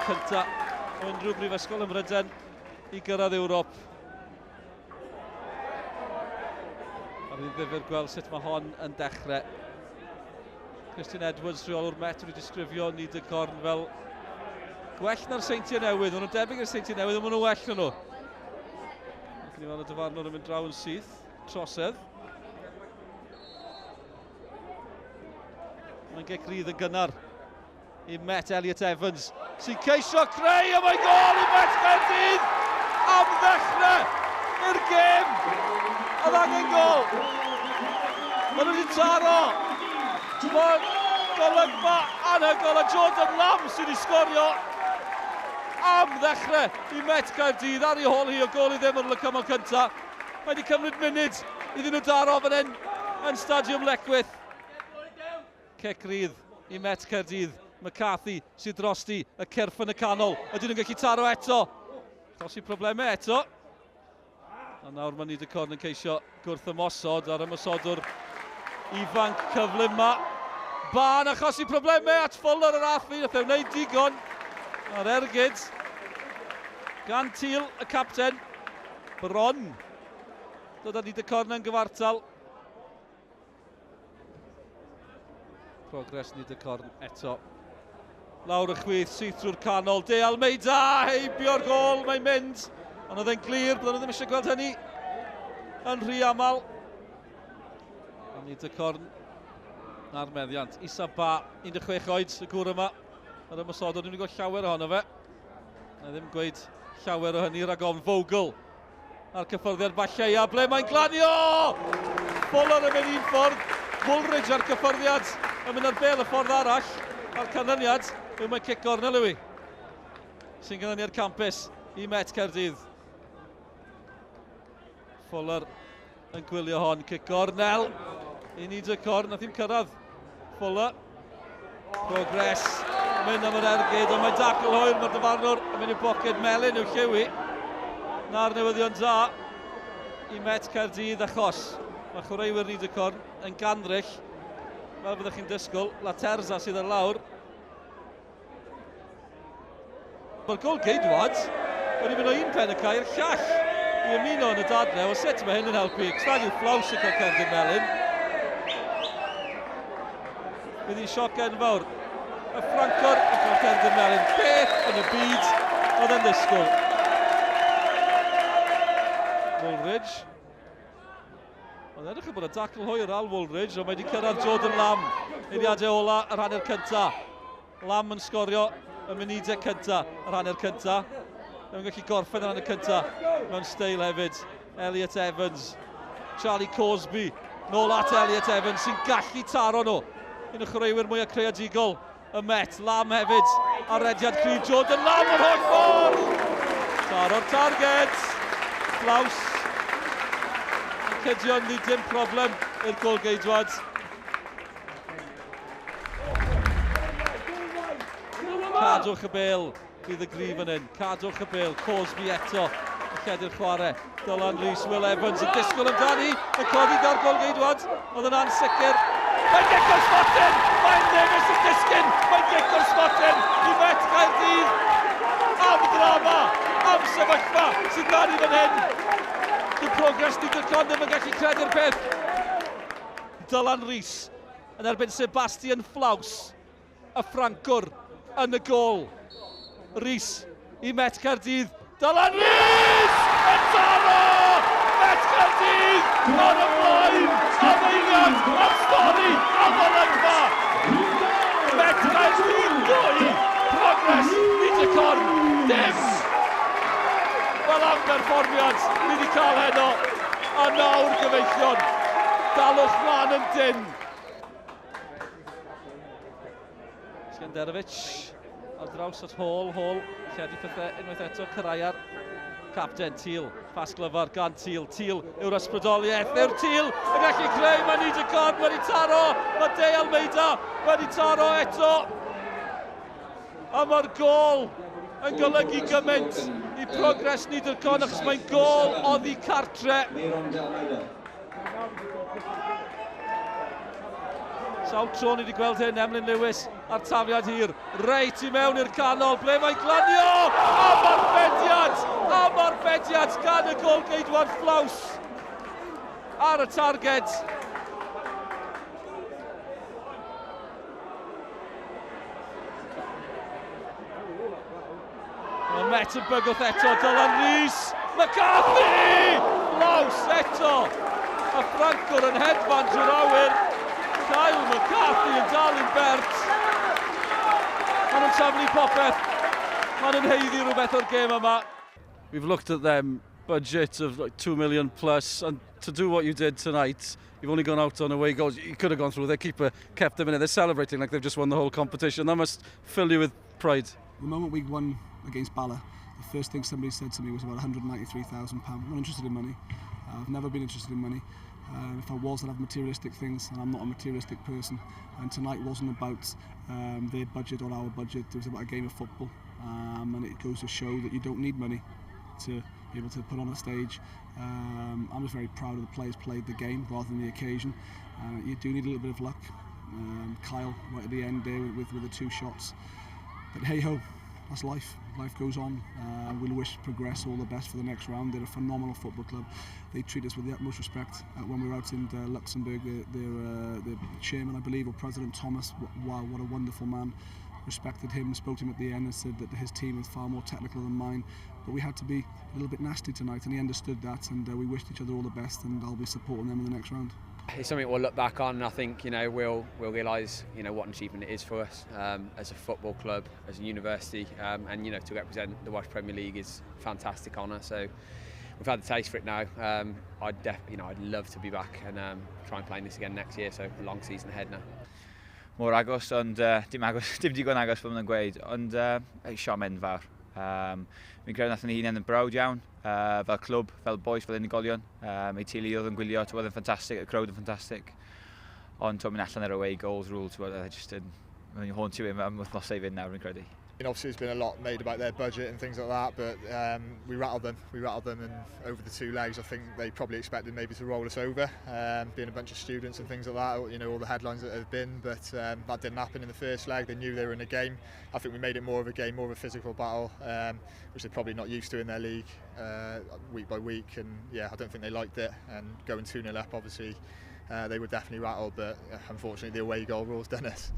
cyntaf o unrhyw brifysgol ym Mhrydain i gyrraedd Ewrop. A bydd ddifyr gweld sut mae hon yn dechrau. Christian Edwards, rheolwr Met, wedi disgrifio Niederkorn fel gwell na'r Seintiau Newydd. Maen nhw'n debyg i'r Seintiau Newydd, ond maen nhw'n well na nhw. Ac ni weld y dyfarnwr yn mynd draw yn syth. Trosedd. Mae'n gic rydd yn gynnar i Met Elliot Evans, sy'n ceisio creu, a mae'n gol i Met Caerdydd am ddechrau i'r gêm. Oedd angen gol. Maen nhw wedi taro. Mae'n golygfa anhygoel a Jordan Lamb sydd wedi sgorio am ddechrau i Met Caerdydd ar ei hôl hi o gol i ddim ar ôl y cymal cyntaf. Mae wedi cymryd munud iddyn nhw daro fan hyn yn Stadiwm Lecwydd. Cic rydd i Met Caerdydd. McCarthy sydd drosti, y cyrff yn y canol. Ydyn nhw'n gallu taro eto? Achosi problemau eto. A nawr mae Niederkorn yn ceisio gwrth ymosod ar ymosodwr ifanc cyflym ma. Ba'n achosi problemau at Fuller yr affi, nath e wneud digon ar ergyd gan Teal, y capten. Bron dod â Niederkorn yn gyfartal. Progress Niederkorn eto. Lawr y chwith, syth drwy'r canol. De Almeida, heibio'r gol, mae'n mynd. Ond oedd e'n glir, bydden nhw ddim eisiau gweld hynny yn rhy aml. A Niederkorn na'r meddiant. Isa Ba, 16 oed, y gŵr yma. Yr ymosodwr, ni'n gweld llawer ohono fe. Na ddim gweud llawer o hynny rhag ofn. Vogel A'r cyffyrddiad falle, ia, ble mae'n glanio! Fuller yn mynd un ffordd, Woolridge a'r cyffyrddiad yn mynd ar bel y ffordd arall, a'r canlyniad yw mae cic gornel yw i. Sy'n ganlyniad campus i Met Caerdydd. Fuller yn gwylio hon, cic gornel i Niederkorn, nath i'n cyrraedd Fuller. Progress, mynd am yr ergyd, ond mae dacl hwyr, mae'r dyfarnwr yn mynd i'w boced melyn i'w llewi. Na'r newyddion da i Met Caerdydd achos mae chwaraewyr Niederkorn yn gandryll, fel byddwch chi'n disgwyl, Laterza sydd ar lawr. Mae'r gol geidwad wedi mynd o un pen y cae i'r llall i ymuno yn y dadle. Wel, sut mae hyn yn helpu? Cos yw Fflaws yn cael cerdyn melyn. Bydd hi'n sioc enfawr. Y Ffrancwr yn cael cerdyn melyn. Beth yn y byd oedd yn ddisgwyl? Woolridge. Mae'n edrych yn bod y dacl hwyr Al Woolridge, ond mae wedi cyrraedd Jordan Lamb. Eiliadau ola yr hanner cyntaf. Lam yn sgorio y munudau cynta, yr hanner cynta. Ddim yn gallu gorffen yr hanner cynta mewn steil hefyd. Elliot Evans, Charlie Cosby, nôl at Elliot Evans sy'n gallu taro nhw. Un o chwaraewyr mwyaf creadigol y Met. Lam hefyd ar rediad cryf Jordan Lam yr holl ffordd! Taro'r target! Flaws. Yn cydio yn dim problem i'r golgeidwad. Cadwch y bel, bydd y grif yn hyn. Cadwch y bel, Cosby eto, y lledu'r chwarae. Dylan Rees, Will Evans yn disgwyl amdani, yn codi da'r golgeidwad, oedd yn ansicr. Mae'n gic o'r smotyn! Mae'n Davies yn disgyn! Mae'n gic o'r smotyn i Met Caerdydd! Am ddrama! Am sefyllfa sydd dan i fan hyn! Dyw Progress Niederkorn ddim yn gallu credu'r peth. Dylan Rees yn erbyn Sebastian Flaus, y Ffrancwr, yn y gol. Rees i Met Caerdydd. Dylan Rees yn taro! Met Caerdydd ar y blaen! Am eiliad, am stori, am olygfa! Met Caerdydd 2, Progress Niederkorn dim! Wel am berfformiad ni wedi cael heno, a nawr gyfeillion, dalwch mlaen yn dyn. Skenderovic ar draws at Hall, Hall lledu pethau unwaith eto, Cyrraear, capten Teal, pas glyfar gan Teal, Teal yw'r ysbrydoliaeth, yw'r Teal yn gallu creu, mae Niederkorn wedi taro, mae De Almeida wedi taro eto, A mae'r gôl yn golygu gymaint i Progress Niederkorn achos mae'n gôl oddi cartre. Sawl tro ni wedi gweld hyn, Emlyn Lewis a'r tafliad hir. Reit i mewn i'r canol, ble mae'n glanio! Am arbediad! Am arbediad gan y golgeidwad Flaws ar y targed. Mae Met yn bygwth eto, Dylan Rees, McCarthy! Flaws eto! Y Ffrancwr yn hedfan drwy'r awyr. Kyle McCarthy yn dal yn bert. Maen nhw'n taflu popeth. Maen nhw'n haeddu rhywbeth o'r gêm yma. We've looked at them, budget of like 2 million plus, and to do what you did tonight, you've only gone out on away goals. You could have gone through. Their keeper kept them in it. They're celebrating like they've just won the whole competition. That must fill you with pride. The moment we won against Bala, the first thing somebody said to me was about £193,000. I'm not interested in money. I've never been interested in money. If I was, I'd have materialistic things, and I'm not a materialistic person. And tonight wasn't about their budget or our budget. It was about a game of football. And it goes to show that you don't need money to be able to put on a stage. I'm just very proud of the players played the game rather than the occasion. You do need a little bit of luck. Kyle right at the end there with the two shots. But hey ho, that's life. Life goes on. We'll wish Progress all the best for the next round. They're a phenomenal football club. They treat us with the utmost respect. When we were out in Luxembourg, their chairman, I believe, or President Thomas, wow, what a wonderful man. Respected him, spoke to him at the end and said that his team is far more technical than mine. But we had to be a little bit nasty tonight, and he understood that, and we wished each other all the best, and I'll be supporting them in the next round. It's something we'll look back on, and I think, you know, we'll realise, you know, what an achievement it is for us as a football club, as a university, and, you know, to represent the Welsh Premier League is a fantastic honour. So we've had the taste for it now. I'd love to be back and try and play this again next year. So a long season ahead now. Mor agos, ond dim agos, dim digon agos fel maen nhw'n gweud, ond siom enfawr. Fi'n credu nathon ni hunain yn browd iawn, fel clwb, fel boys, fel unigolion. Ei teulu oedd yn gwylio, oedd yn ffantastig, y crowd yn ffantastig. Ond mynd allan ar away goals rule, oedd just yn, mae'n haunt you am wythnosau i fynd nawr, fi'n credu. Obviously there's been a lot made about their budget and things like that, but we rattled them. We rattled them, and over the two legs, I think they probably expected maybe to roll us over, being a bunch of students and things like that, you know, all the headlines that have been, but that didn't happen in the first leg. They knew they were in a game. I think we made it more of a game, more of a physical battle, which they're probably not used to in their league, week by week, and yeah, I don't think they liked it, and going 2-0 up, obviously, they were definitely rattled, but unfortunately the away goal rule's done us.